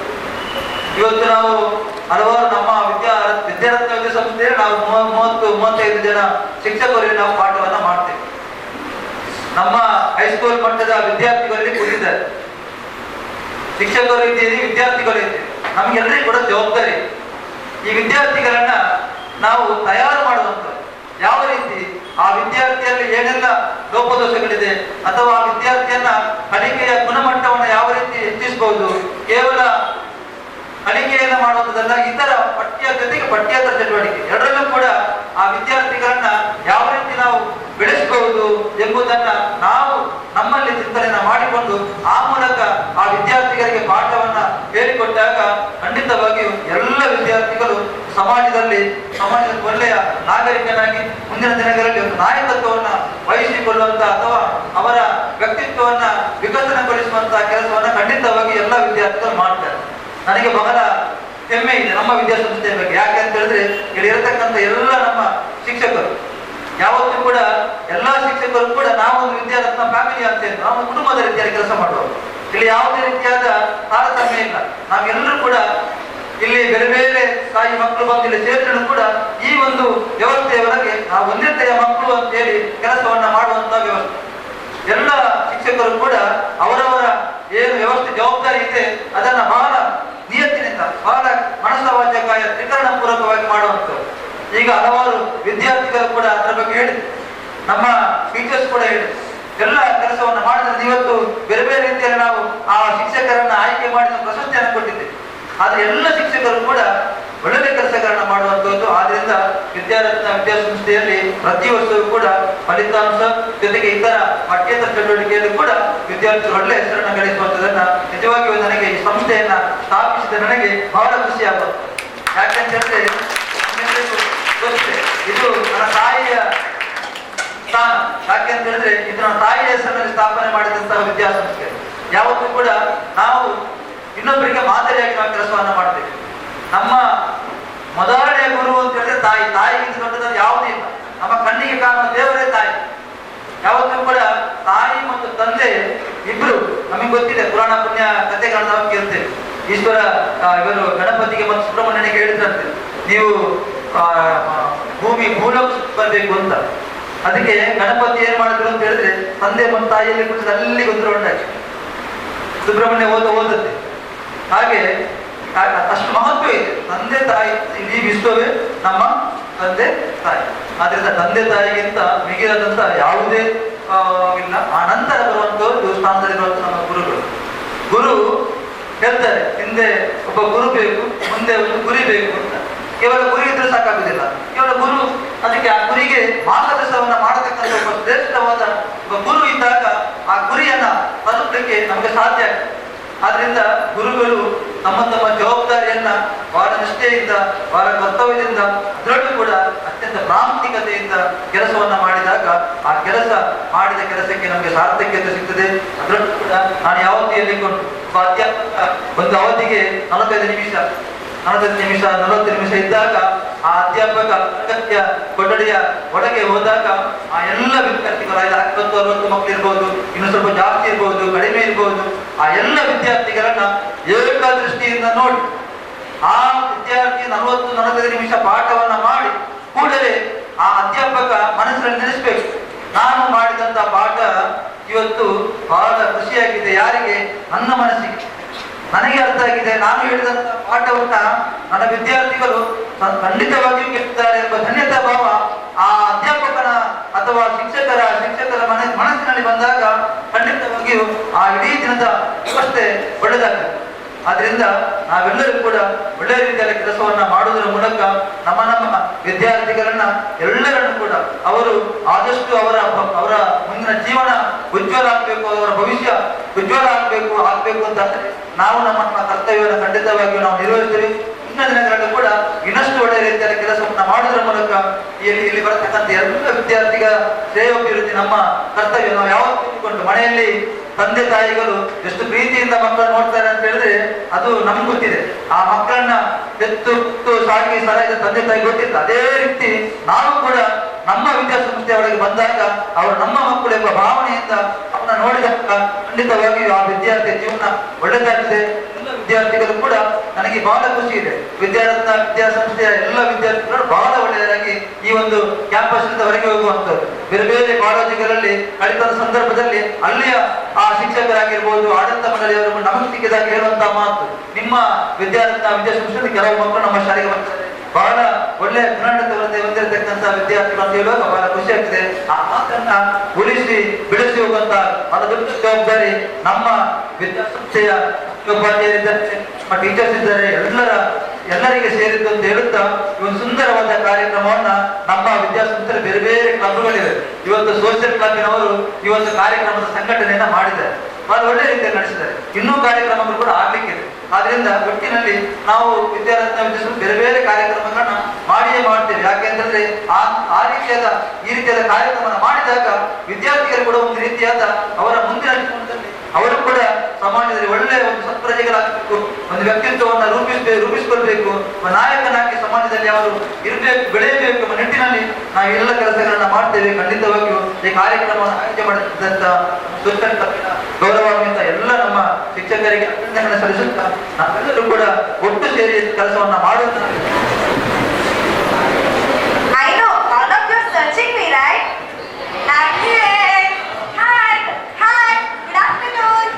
ಇವತ್ತು ನಾವು ಹಲವಾರು ನಮ್ಮ ವಿದ್ಯಾರತ್ನ ವಿದ್ಯಾಸಂಸ್ಥೆಯಲ್ಲಿ ನಾವು 30-35 ಜನ ಶಿಕ್ಷಕರಿಗೆ ನಾವು ಪಾಠವನ್ನ ಮಾಡ್ತೇವೆ. ನಮ್ಮ ಹೈಸ್ಕೂಲ್ ಮಟ್ಟದ ವಿದ್ಯಾರ್ಥಿಗಳಲ್ಲಿ ಕೂತಿದ್ದಾರೆ, ಶಿಕ್ಷಕರು ಇದ್ದೀರಿ, ವಿದ್ಯಾರ್ಥಿಗಳು ಇದ್ದೀರಿ, ನಮ್ಗೆಲ್ಲರಿಗೂ ಕೂಡ ಜವಾಬ್ದಾರಿ. ಈ ವಿದ್ಯಾರ್ಥಿಗಳನ್ನ ನಾವು ತಯಾರು ಮಾಡುವಂಥದ್ದು ಯಾವ ರೀತಿ, ಆ ವಿದ್ಯಾರ್ಥಿಯಲ್ಲಿ ಏನೆಲ್ಲ ಲೋಪದೋಷಗಳಿದೆ ಅಥವಾ ಆ ವಿದ್ಯಾರ್ಥಿಯನ್ನ ಕಲಿಕೆಯ ಗುಣಮಟ್ಟವನ್ನು ಯಾವ ರೀತಿ ಹೆಚ್ಚಿಸಬಹುದು, ಕೇವಲ ಕಲಿಕೆಯನ್ನು ಮಾಡುವಂಥದ್ದಲ್ಲ, ಇತರ ಪಠ್ಯ ಜೊತೆಗೆ ಪಠ್ಯೇತರ ಚಟುವಟಿಕೆ ಎರಡರಲ್ಲೂ ಕೂಡ ಆ ವಿದ್ಯಾರ್ಥಿಗಳನ್ನ ಯಾವ ರೀತಿ ನಾವು ಬೆಳೆಸಬಹುದು ಎಂಬುದನ್ನ ನಾವು ನಮ್ಮಲ್ಲಿ ಚಿಂತನೆಯನ್ನ ಮಾಡಿಕೊಂಡು ಆ ಮೂಲಕ ಆ ವಿದ್ಯಾರ್ಥಿಗಳಿಗೆ ಪಾಠವನ್ನ ಹೇಳಿಕೊಟ್ಟಾಗ ಖಂಡಿತವಾಗಿಯೂ ಎಲ್ಲ ವಿದ್ಯಾರ್ಥಿಗಳು ಸಮಾಜದಲ್ಲಿ ಸಮಾಜದ ಒಳ್ಳೆಯ ನಾಗರಿಕನಾಗಿ ಮುಂದಿನ ದಿನಗಳಲ್ಲಿ ಒಂದು ನಾಯಕತ್ವವನ್ನ ವಹಿಸಿಕೊಳ್ಳುವಂತ ಅಥವಾ ಅವರ ವ್ಯಕ್ತಿತ್ವವನ್ನ ವಿಕಸನಗೊಳಿಸುವಂತಹ ಕೆಲಸವನ್ನ ಖಂಡಿತವಾಗಿ ಎಲ್ಲ ವಿದ್ಯಾರ್ಥಿಗಳು ಮಾಡ್ತಾರೆ. ನನಗೆ ಬಹಳ ಹೆಮ್ಮೆ ಇದೆ ನಮ್ಮ ವಿದ್ಯಾಸಂಸ್ಥೆಯ ಬಗ್ಗೆ. ಯಾಕೆ ಅಂತ ಹೇಳಿದ್ರೆ, ಇಲ್ಲಿ ಇರತಕ್ಕಂಥ ಎಲ್ಲ ನಮ್ಮ ಶಿಕ್ಷಕರು ಯಾವತ್ತೂ ಕೂಡ ಎಲ್ಲ ಶಿಕ್ಷಕರು ಕೂಡ ನಾವೊಂದು ವಿದ್ಯಾರತ್ನ ಫ್ಯಾಮಿಲಿ ಅಂತ ಹೇಳಿ ನಾವು ಕುಟುಂಬದ ರೀತಿಯಲ್ಲಿ ಕೆಲಸ ಮಾಡುವವರು. ಇಲ್ಲಿ ಯಾವುದೇ ರೀತಿಯಾದ ತಾರತಮ್ಯ ಇಲ್ಲ. ನಾವೆಲ್ಲರೂ ಕೂಡ ಇಲ್ಲಿ ಬೇರೆ ಬೇರೆ ತಾಯಿ ಮಕ್ಕಳು ಬಂದು ಇಲ್ಲಿ ಸೇರಿದ್ರು ಕೂಡ ಈ ಒಂದು ವ್ಯವಸ್ಥೆಯ ಒಳಗೆ ನಾವು ಒಂದೇ ತಾಯಿಯ ಮಕ್ಕಳು ಅಂತ ಹೇಳಿ ಕೆಲಸವನ್ನ ಮಾಡುವಂತ ವ್ಯವಸ್ಥೆ. ಎಲ್ಲ ಶಿಕ್ಷಕರು ಕೂಡ ಅವರವರ ಏನು ವ್ಯವಸ್ಥೆ ಜವಾಬ್ದಾರಿ ಇದೆ ಅದನ್ನ ಬಹಳ ನಿಯತ್ತಿನಿಂದ, ಬಹಳ ಮನಸ್ಸವಾಚಕಾಯ ತ್ರಿಕರಣ ಪೂರ್ವಕವಾಗಿ ಮಾಡುವಂಥದ್ದು. ಈಗ ಹಲವಾರು ವಿದ್ಯಾರ್ಥಿಗಳು ಕೂಡ ಅದರ ಬಗ್ಗೆ ಹೇಳಿದ್ರು, ನಮ್ಮ ಟೀಚರ್ಸ್ ಕೂಡ ಹೇಳಿದ್ರು. ಎಲ್ಲ ಕೆಲಸವನ್ನು ಮಾಡಿದ್ರೆ ಇವತ್ತು ಬೇರೆ ಬೇರೆ ರೀತಿಯಲ್ಲಿ ನಾವು ಆ ಶಿಕ್ಷಕರನ್ನ ಆಯ್ಕೆ ಮಾಡಿ ನಾವು ಪ್ರಶಸ್ತಿಯನ್ನು ಕೊಟ್ಟಿದ್ದೇವೆ. ಆದ್ರೆ ಎಲ್ಲ ಶಿಕ್ಷಕರು ಕೂಡ ಒಳ್ಳೆ ಕೆಲಸಗಳನ್ನ ಮಾಡುವಂತದ್ದು. ಆದ್ರಿಂದ ವಿದ್ಯಾರತ್ನ ವಿದ್ಯಾಸಂಸ್ಥೆಯಲ್ಲಿ ಪ್ರತಿ ವರ್ಷವೂ ಕೂಡ ಫಲಿತಾಂಶ ಜೊತೆಗೆ ಇತರ ಪಠ್ಯೇತರ ಚಟುವಟಿಕೆಯಲ್ಲಿ ಕೂಡ ವಿದ್ಯಾರ್ಥಿಗಳು ಒಳ್ಳೆ ಹೆಸರನ್ನು ಗಳಿಸುವಂತದನ್ನ ನಿಜವಾಗಿಯೂ ನನಗೆ ಈ ಸಂಸ್ಥೆಯನ್ನ ಸ್ಥಾಪಿಸಿದ ನನಗೆ ಬಹಳ ಖುಷಿ ಆಗುತ್ತೆ. ಯಾಕಂತ ಹೇಳಿದ್ರೆ ಇದು ನನ್ನ ತಾಯಿಯ ಸ್ಥಾನ. ಯಾಕೆ ಅಂತ ಹೇಳಿದ್ರೆ ಇದು ನನ್ನ ತಾಯಿಯ ಹೆಸರಿನಲ್ಲಿ ಸ್ಥಾಪನೆ ಮಾಡಿದಂತಹ ವಿದ್ಯಾಸಂಸ್ಥೆ. ಯಾವತ್ತೂ ಕೂಡ ನಾವು ಇನ್ನೊಬ್ಬರಿಗೆ ಮಾದರಿಯಾಗಿ ನಾವು ಕೆಲಸವನ್ನ ಮಾಡ್ತೇವೆ. ನಮ್ಮ ಮೊದಲನೆಯ ಗುರು ಅಂತ ಹೇಳಿದ್ರೆ ತಾಯಿ. ತಾಯಿಗಿಂತ ದೊಡ್ಡದಾದ ಯಾವುದೂ ಇಲ್ಲ. ನಮ್ಮ ಕಣ್ಣಿಗೆ ಕಾಣುವ ದೇವರೇ ತಾಯಿ. ಯಾವತ್ತೂ ಕೂಡ ತಾಯಿ ಮತ್ತು ತಂದೆ ಇಬ್ರು ನಮಗೆ ಗೊತ್ತಿದೆ. ಪುರಾಣ ಪುಣ್ಯ ಕಥೆಗಳನ್ನ ನಾವು ಕೇಳ್ತೇವೆ. ಈಶ್ವರ ಇವರು ಗಣಪತಿಗೆ ಮತ್ತು ಸುಬ್ರಹ್ಮಣ್ಯನಿಗೆ ಹೇಳಿದ್ರಂತೆ, ನೀವು ಭೂಮಿ ಭೂಲೋಕ ಬರಬೇಕು ಅಂತ. ಅದಕ್ಕೆ ಗಣಪತಿ ಏನ್ ಮಾಡಿದ್ರು ಅಂತ ಹೇಳಿದ್ರೆ ತಂದೆ ಮತ್ತು ತಾಯಿಯಲ್ಲಿ ಕುಳಿತು ಅಲ್ಲಿ ಗೊಂದಲ ಸುಬ್ರಹ್ಮಣ್ಯ ಓದತ್ತೆ. ಹಾಗೆ ಅಷ್ಟು ಮಹತ್ವ ಇದೆ. ತಂದೆ ತಾಯಿ ಇಡೀ ವಿಶ್ವವೇ ನಮ್ಮ ತಂದೆ ತಾಯಿ. ಆದ್ರಿಂದ ತಂದೆ ತಾಯಿಗಿಂತ ಮಿಗಿಲಾದಂತ ಯಾವುದೇ ಇಲ್ಲ. ಆ ನಂತರ ಬರುವಂತದ್ದು ಸ್ಥಾನದಲ್ಲಿರುವಂತ ನಮ್ಮ ಗುರುಗಳು. ಗುರು ಹೇಳ್ತಾರೆ, ಹಿಂದೆ ಒಬ್ಬ ಗುರು ಬೇಕು, ಮುಂದೆ ಒಂದು ಗುರಿ ಬೇಕು ಅಂತ. ಕೇವಲ ಗುರಿ ಇದ್ರೆ ಸಾಕಾಗುದಿಲ್ಲ. ಕೇವಲ ಗುರು, ಅದಕ್ಕೆ ಆ ಗುರಿಗೆ ಮಾರ್ಗದರ್ಶನವನ್ನ ಮಾಡತಕ್ಕಂಥ ಒಬ್ಬ ಶ್ರೇಷ್ಠವಾದ ಒಬ್ಬ ಗುರು ಇದ್ದಾಗ ಆ ಗುರಿಯನ್ನ ತಲುಪಲಿಕ್ಕೆ ನಮಗೆ ಸಾಧ್ಯ ಆಗ್ತದೆ. ಆದ್ರಿಂದ ಗುರುಗಳು ತಮ್ಮ ತಮ್ಮ ಜವಾಬ್ದಾರಿಯನ್ನ ಬಹಳ ನಿಷ್ಠೆಯಿಂದ, ಬಹಳ ಕರ್ತವ್ಯದಿಂದ, ಅದರಲ್ಲೂ ಕೂಡ ಅತ್ಯಂತ ಪ್ರಾಮಾಣಿಕತೆಯಿಂದ ಕೆಲಸವನ್ನ ಮಾಡಿದಾಗ ಆ ಕೆಲಸ ಮಾಡಿದ ಕೆಲಸಕ್ಕೆ ನಮಗೆ ಸಾರ್ಥಕ್ಯತೆ ಸಿಗ್ತದೆ. ಅದರಲ್ಲೂ ಕೂಡ ನಾನು ಯಾವತ್ತೂ ಹೇಳಿಕೊಂಡು ಒಬ್ಬ ಅಧ್ಯಾಪಕ ಒಂದು ಅವಧಿಗೆ 45 ನಿಮಿಷ 40 ನಿಮಿಷ 40 ನಿಮಿಷ ಇದ್ದಾಗ ಆ ಅಧ್ಯಾಪಕ ಅಗತ್ಯ ಕೊಠಡಿಯ ಒಳಗೆ ಹೋದಾಗ ಆ ಎಲ್ಲ ವಿದ್ಯಾರ್ಥಿಗಳು, 50-60 ಮಕ್ಕಳು ಇರ್ಬೋದು, ಇನ್ನು ಸ್ವಲ್ಪ ಜಾಸ್ತಿ ಇರ್ಬೋದು, ಕಡಿಮೆ ಇರ್ಬೋದು, ಆ ಎಲ್ಲ ವಿದ್ಯಾರ್ಥಿಗಳನ್ನ ಏಕದೃಷ್ಟಿಯಿಂದ ನೋಡಿ ಆ ವಿದ್ಯಾರ್ಥಿ 40-45 ನಿಮಿಷ ಪಾಠವನ್ನ ಮಾಡಿ ಕೂಡಲೇ ಆ ಅಧ್ಯಾಪಕ ಮನಸ್ಸಲ್ಲಿ ನೆನೆಸ್ಬೇಕು, ನಾನು ಮಾಡಿದಂತ ಪಾಠ ಇವತ್ತು ಬಹಳ ಖುಷಿಯಾಗಿದೆ. ಯಾರಿಗೆ? ನನ್ನ ಮನಸ್ಸಿಗೆ, ನನಗೆ ಅರ್ಥ ಆಗಿದೆ. ನಾನು ಹೇಳಿದಂತ ಪಾಠವನ್ನ ನನ್ನ ವಿದ್ಯಾರ್ಥಿಗಳು ಖಂಡಿತವಾಗಿಯೂ ಕೇಳ್ತಾರೆ ಎಂಬ ಧನ್ಯತಾ ಭಾವ ಆ ಅಧ್ಯಾಪಕನ ಅಥವಾ ಶಿಕ್ಷಕರ ಮನಸ್ಸಿನಲ್ಲಿ ಬಂದಾಗ ಖಂಡಿತವಾಗಿಯೂ ಆ ಇಡೀ ದಿನದ ವ್ಯವಸ್ಥೆ ಒಳ್ಳೆದಾಗ್ತದೆ. ಆದ್ರಿಂದ ನಾವೆಲ್ಲರೂ ಕೂಡ ಒಳ್ಳೆಯ ರೀತಿಯಲ್ಲಿ ಕೆಲಸವನ್ನ ಮಾಡುವುದರ ಮೂಲಕ ನಮ್ಮ ನಮ್ಮ ವಿದ್ಯಾರ್ಥಿಗಳನ್ನ ಎಲ್ಲರನ್ನು ಕೂಡ ಅವರು ಆದಷ್ಟು ಅವರ ಅವರ ಮುಂದಿನ ಜೀವನ ಉಜ್ವಲ ಆಗ್ಬೇಕು, ಅವರ ಭವಿಷ್ಯ ಉಜ್ವಲ ಆಗ್ಬೇಕು ಅಂತ ನಾವು ನಮ್ಮ ನಮ್ಮ ಕರ್ತವ್ಯವನ್ನು ಖಂಡಿತವಾಗಿಯೂ ನಾವು ನಿರ್ವಹಿಸ್ತೇವೆ. ಮುಂದಿನ ದಿನಗಳಲ್ಲಿ ಕೂಡ ಇನ್ನಷ್ಟು ಒಳ್ಳೆಯ ರೀತಿಯಲ್ಲಿ ಕೆಲಸವನ್ನ ಮಾಡುವುದರ ಮೂಲಕ ಇಲ್ಲಿ ಬರತಕ್ಕಂಥ ಎಲ್ಲ ವಿದ್ಯಾರ್ಥಿಗಳ ಶ್ರೇಯೋಭಿವೃದ್ಧಿ ನಮ್ಮ ಕರ್ತವ್ಯ. ನಾವು ಯಾವತ್ತೂ ತಿಳ್ಕೊಂಡು ಮನೆಯಲ್ಲಿ ತಂದೆ ತಾಯಿಗಳು ಎಷ್ಟು ಪ್ರೀತಿಯಿಂದ ಮಕ್ಕಳನ್ನ ನೋಡ್ತಾರೆ ಅಂತ ಹೇಳಿದ್ರೆ ಅದು ನಮ್ಗೆ ಗೊತ್ತಿದೆ. ಆ ಮಕ್ಕಳನ್ನ ಹೆತ್ತು ಸಾಕಿ ಸಲಹಿದ ತಂದೆ ತಾಯಿ ಗೊತ್ತಿಲ್ಲ. ಅದೇ ರೀತಿ ನಾವು ಕೂಡ ನಮ್ಮ ವಿದ್ಯಾಸಂಸ್ಥೆಯ ಒಳಗೆ ಬಂದಾಗ ಅವರು ನಮ್ಮ ಮಕ್ಕಳು ಎಂಬ ಭಾವನೆಯಿಂದ ಅವನ್ನ ನೋಡಿದಾಗ ಖಂಡಿತವಾಗಿಯೂ ಆ ವಿದ್ಯಾರ್ಥಿ ಜೀವನ ಒಳ್ಳೆದಾಗ್ತದೆ. ಎಲ್ಲ ವಿದ್ಯಾರ್ಥಿಗಳು ಕೂಡ ನನಗೆ ಬಹಳ ಖುಷಿ ಇದೆ. ವಿದ್ಯಾರತ್ನ ವಿದ್ಯಾಸಂಸ್ಥೆಯ ಎಲ್ಲ ವಿದ್ಯಾರ್ಥಿಗಳು ಬಹಳ ಒಳ್ಳೆಯದಾಗಿ ಈ ಒಂದು ಕ್ಯಾಂಪಸ್ ಇಂದ ಹೊರಗೆ ಹೋಗುವಂಥದ್ದು. ಬೇರೆ ಬೇರೆ ಕಾಲೇಜುಗಳಲ್ಲಿ ಕಲಿತ ಸಂದರ್ಭದಲ್ಲಿ ಅಲ್ಲಿಯ ಆ ಶಿಕ್ಷಕರಾಗಿರ್ಬೋದು, ಆಡಳಿತ ಮಂಡಳಿಯವರು ನಮಗೆ ಸಿಕ್ಕಿದಾಗ ಹೇಳುವಂತಹ ಮಾತು, ನಿಮ್ಮ ವಿದ್ಯಾರತ್ನ ವಿದ್ಯಾಸಂಸ್ಥೆ ಕೆಲವು ಮಕ್ಕಳು ನಮ್ಮ ಶಾಲೆಗೆ ಬರ್ತಾರೆ, ಬಹಳ ಒಳ್ಳೆಯ ಗುಣಾಡಳಿತ ಹೊಂದಿರತಕ್ಕಂಥ ವಿದ್ಯಾರ್ಥಿಗಳು ಅಂತ ಹೇಳುವಾಗ ಬಹಳ ಖುಷಿ ಆಗ್ತದೆ. ಆ ಮಾತನ್ನ ಉಳಿಸಿ ಬೆಳೆಸಿ ಹೋಗುವಂತ ಬಹಳ ದೊಡ್ಡ ಜವಾಬ್ದಾರಿ ನಮ್ಮ ವಿದ್ಯಾಸಂಸ್ಥೆಯ ಉಪಾಧ್ಯಾಯರಿದ್ದಾರೆ, ನಮ್ಮ ಟೀಚರ್ಸ್ ಇದ್ದಾರೆ, ಎಲ್ಲರಿಗೆ ಸೇರಿದ್ದು ಅಂತ ಹೇಳುತ್ತಾ ಈ ಒಂದು ಸುಂದರವಾದ ಕಾರ್ಯಕ್ರಮವನ್ನ ನಮ್ಮ ವಿದ್ಯಾಸಂಸ್ಥೆ ಬೇರೆ ಬೇರೆ ಕ್ಲಬ್ಗಳಿವೆ. ಇವತ್ತು ಸೋಷಿಯಲ್ ಕ್ಲಬ್ನವರು ಈ ಒಂದು ಕಾರ್ಯಕ್ರಮದ ಸಂಘಟನೆಯನ್ನ ಮಾಡಿದ್ದಾರೆ, ಬಹಳ ಒಳ್ಳೆ ರೀತಿಯಲ್ಲಿ ನಡೆಸಿದ್ದಾರೆ. ಇನ್ನೂ ಕಾರ್ಯಕ್ರಮಗಳು ಕೂಡ ಆಗ್ಲಿಕ್ಕಿದೆ. ಆದ್ರಿಂದ ಒಟ್ಟಿನಲ್ಲಿ ನಾವು ವಿದ್ಯಾರತ್ನ ವಿದ್ಯಾಸಂಸ್ಥೆ ಬೇರೆ ಬೇರೆ ಕಾರ್ಯಕ್ರಮಗಳನ್ನ ಮಾಡಿಯೇ ಮಾಡ್ತೇವೆ. ಯಾಕೆಂತಂದ್ರೆ ಆ ರೀತಿಯಾದ ಈ ರೀತಿಯಾದ ಕಾರ್ಯಕ್ರಮನ ಮಾಡಿದಾಗ ವಿದ್ಯಾರ್ಥಿಗಳು ಕೂಡ ಒಂದು ರೀತಿಯಾದ ಅವರ ಮುಂದಿನ ಜೀವನದಲ್ಲಿ ಅವರು ಕೂಡ ಸಮಾಜದಲ್ಲಿ ಒಳ್ಳೆಯ ಒಂದು ಸತ್ಪ್ರಜೆಗಳಾಗಬೇಕು, ಒಂದು ವ್ಯಕ್ತಿತ್ವವನ್ನು ರೂಪಿಸಿಕೊಳ್ಬೇಕು, ನಾಯಕನಾಗಿ ಸಮಾಜದಲ್ಲಿ ಅವರು ಇರಬೇಕು, ಬೆಳೆಯಬೇಕು ಎಂಬ ನಿಟ್ಟಿನಲ್ಲಿ ನಾವು ಎಲ್ಲ ಕೆಲಸಗಳನ್ನ ಮಾಡ್ತೇವೆ. ಖಂಡಿತವಾಗಿಯೂ ಈ ಕಾರ್ಯಕ್ರಮವನ್ನು ಆಯೋಜನೆ ಮಾಡಿದಂತ ಗೌರವಾನ್ವಿತ ಎಲ್ಲ ನಮ್ಮ ಶಿಕ್ಷಕರಿಗೆ ಅಭಿನಂದನೆ ಸಲ್ಲಿಸುತ್ತಾ ನಾವೆಲ್ಲರೂ ಕೂಡ ಒಟ್ಟು ಸೇರಿ ಕೆಲಸವನ್ನ ಮಾಡುತ್ತಾ. I know all of you are searching me, right? I'm here. Hi, hi. Good afternoon.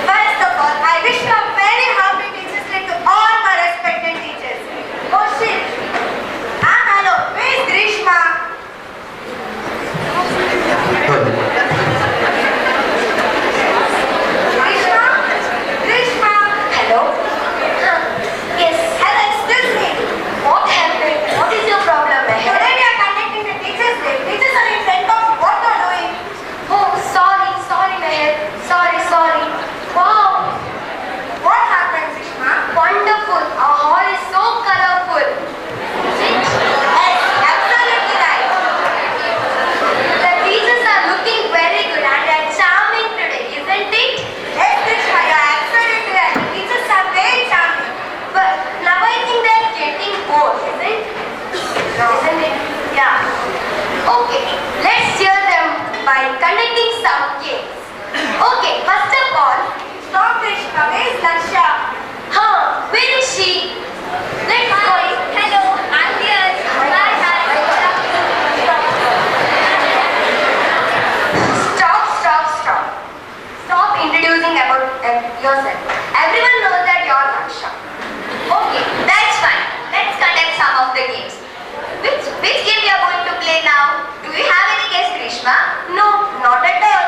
First of all, I wish you a very happy Teachers' Day to all my respected teachers. Oh shit! Isn't it? Yeah. Okay, let's cheer them by conducting some games. Okay, first of all, Stop, Krishna. Where is Laksha? Huh, where is she? Let's go. Hello, I'm here. Hi, hi. Stop, stop, stop. Stop introducing about yourself. Everyone knows that you're Laksha. Okay, that's fine. Let's conduct some of the games. Which game we are going to play now? Do you have any guess, Krishma? No, not at all.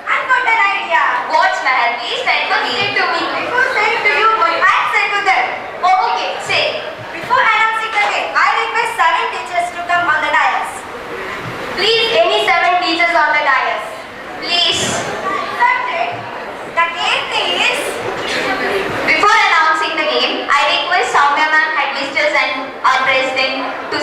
I've got an idea. What's Meher? Please tell to me. Say to me. Before saying to you, I'll say to them. Oh, okay, say. Before announcing the game, I request seven teachers to come on the dais. Please, any seven teachers on the dais. Please. Accepted. The game is Before announcing the game, I request Soumya ma'am, headmistress and our president to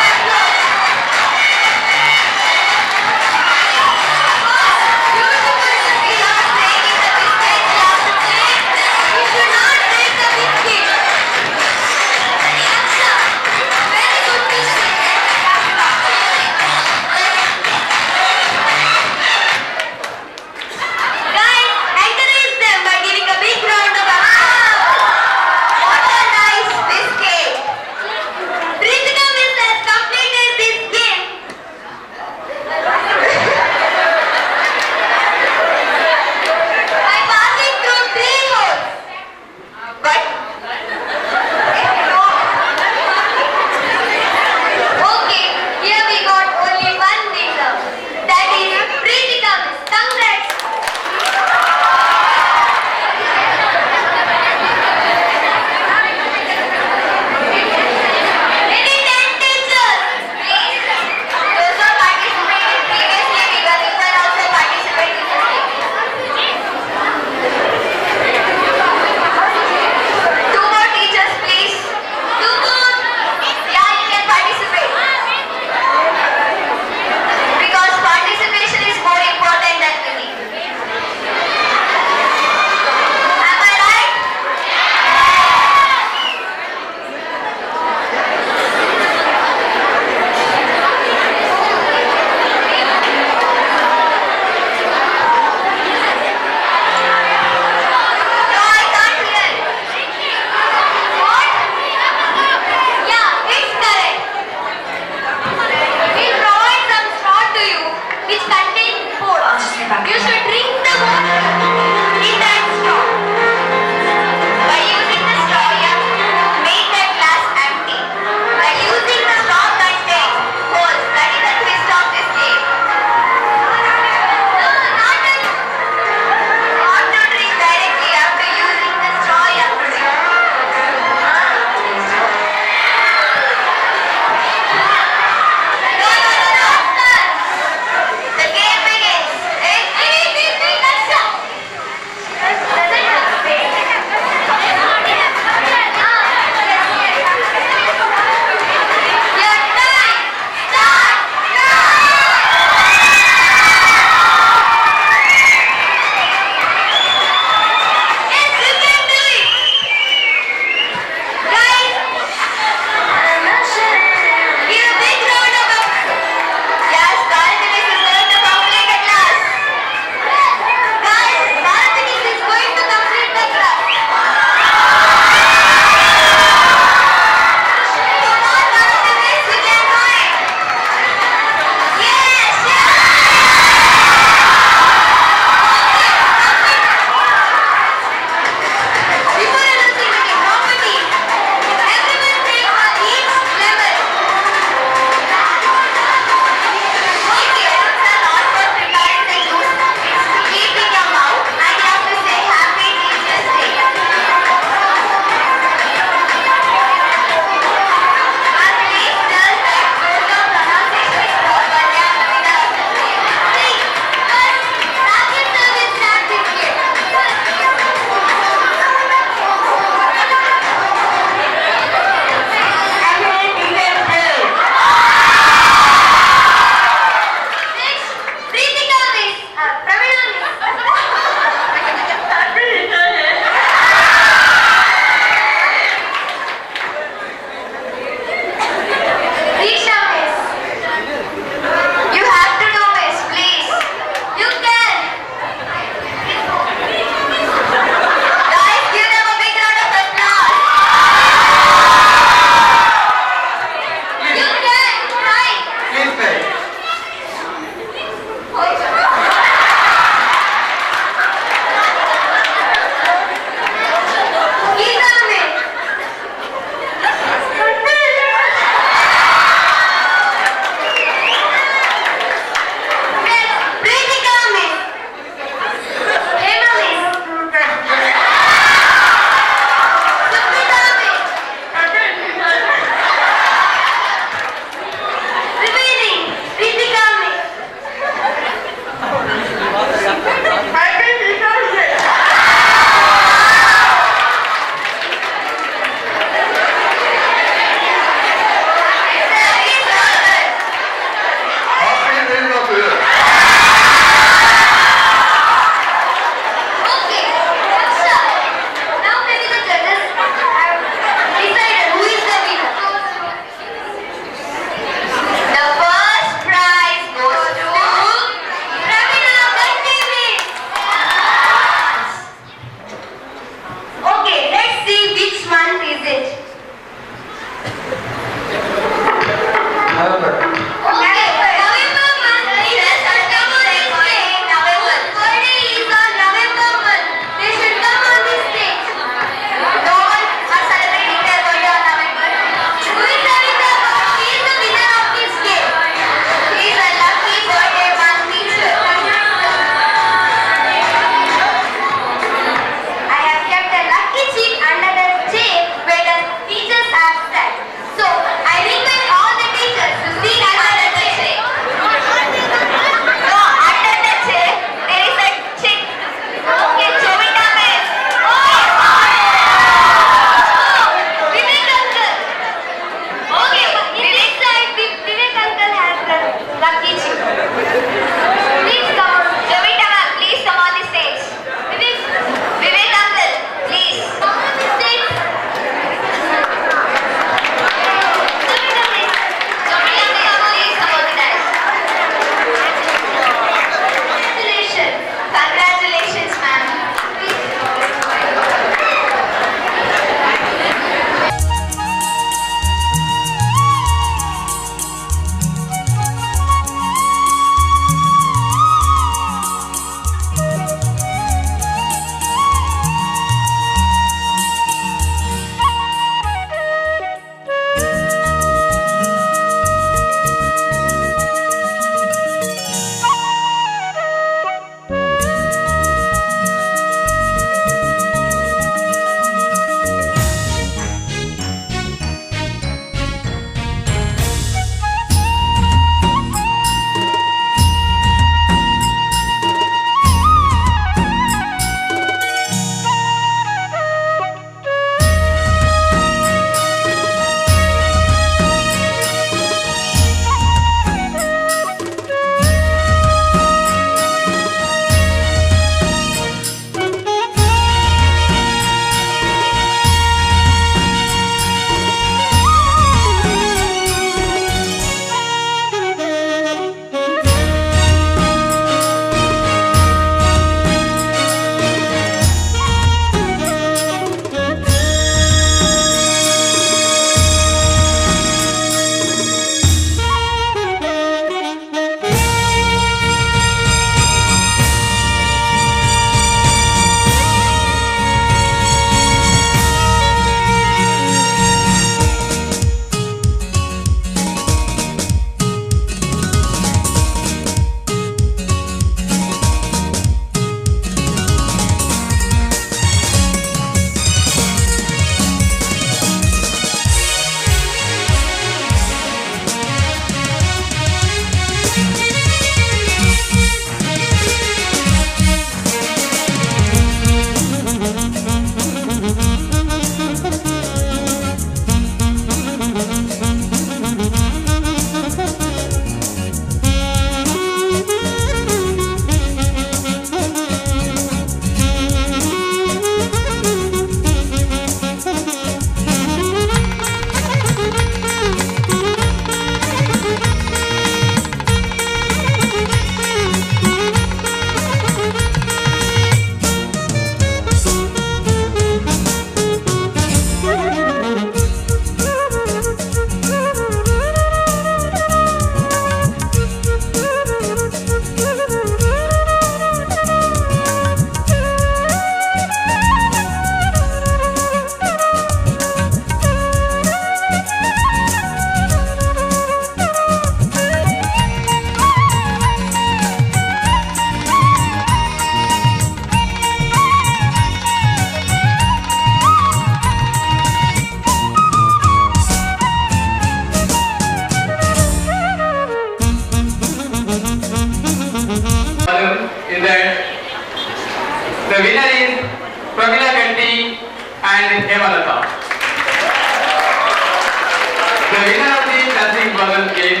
The winner of the dancing puzzle is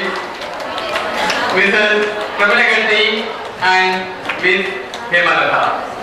Mrs. Pramila and Miss Hemalatha.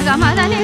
Gamadani,